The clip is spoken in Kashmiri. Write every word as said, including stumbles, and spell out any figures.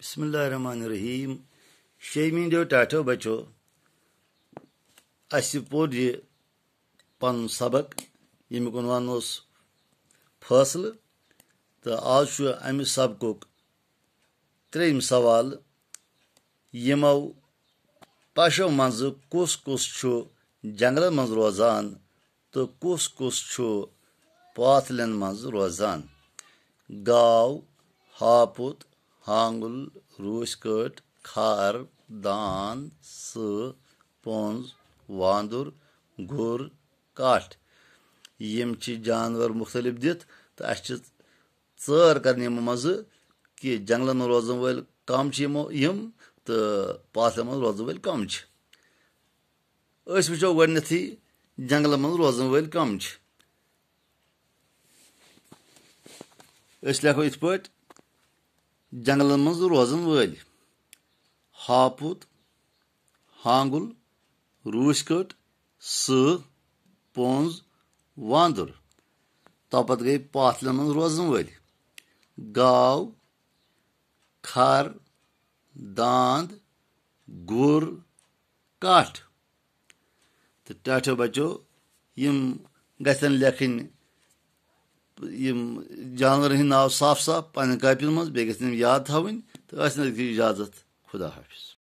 بسم اللہ الرحمن الرحیم۔ شیٚیمہِ ہٕنٛدیو ٹاٹھیو بچو، اسہِ پوٚر یہِ پنُن سبق، ییٚمیُک عنوان اوس فٲصلہٕ، تہٕ آز چھُ امہِ سبقُک ترٛیٚیِم سوال، یِمو پشو منٛزٕ کُس کُس چھُ جنگلن منٛز روزان تہٕ کُس کُس چھُ پاتھلٮ۪ن منٛز روزان؟ گاو، ہاپُت، ہانگُل، روٗسۍ کٔٹ، کھر، داند، سٕہہ، پونٛز، واندُر، گُر، کٹھ۔ یِم چھِ جانور مُختٔلِف دِتھ، تہٕ اَسہِ چھِ ژٲر کرنہِ یِمو منٛزٕ کہِ جنگلن منٛز روزن وٲلۍ کم چھِ یِمو، یِم، تہٕ پاتھلٮ۪ن منٛز روزن وٲلۍ کم چھِ۔ أسۍ وٕچھو گۄڈٕنیتھٕے جنگلن منٛز روزن وٲلۍ کم چھِ۔ أسۍ لیکھو یِتھ پٲٹھۍ، جنگلن منٛز روزن وٲلۍ: ہاپُت، ہانگُل، روٗسۍ کٔٹ، سٕہہ، پونٛز، واندُر۔ تو پتہٕ گٔے پاتھلٮ۪ن منٛز روزن وٲلۍ: گاو، کھر، داند، گُر، کٹھ۔ تہٕ ٹاٹھیو بچو، یِم گژھن لیکھٕنۍ، یِم جانورن ہٕنٛدۍ ناو صاف صاف پننٮ۪ن کاپین منٛز، بیٚیہِ گژھن یِم یاد تھاوٕنۍ۔ تہٕ ٲسِن أزکہِ اجازت، خدا حافظ۔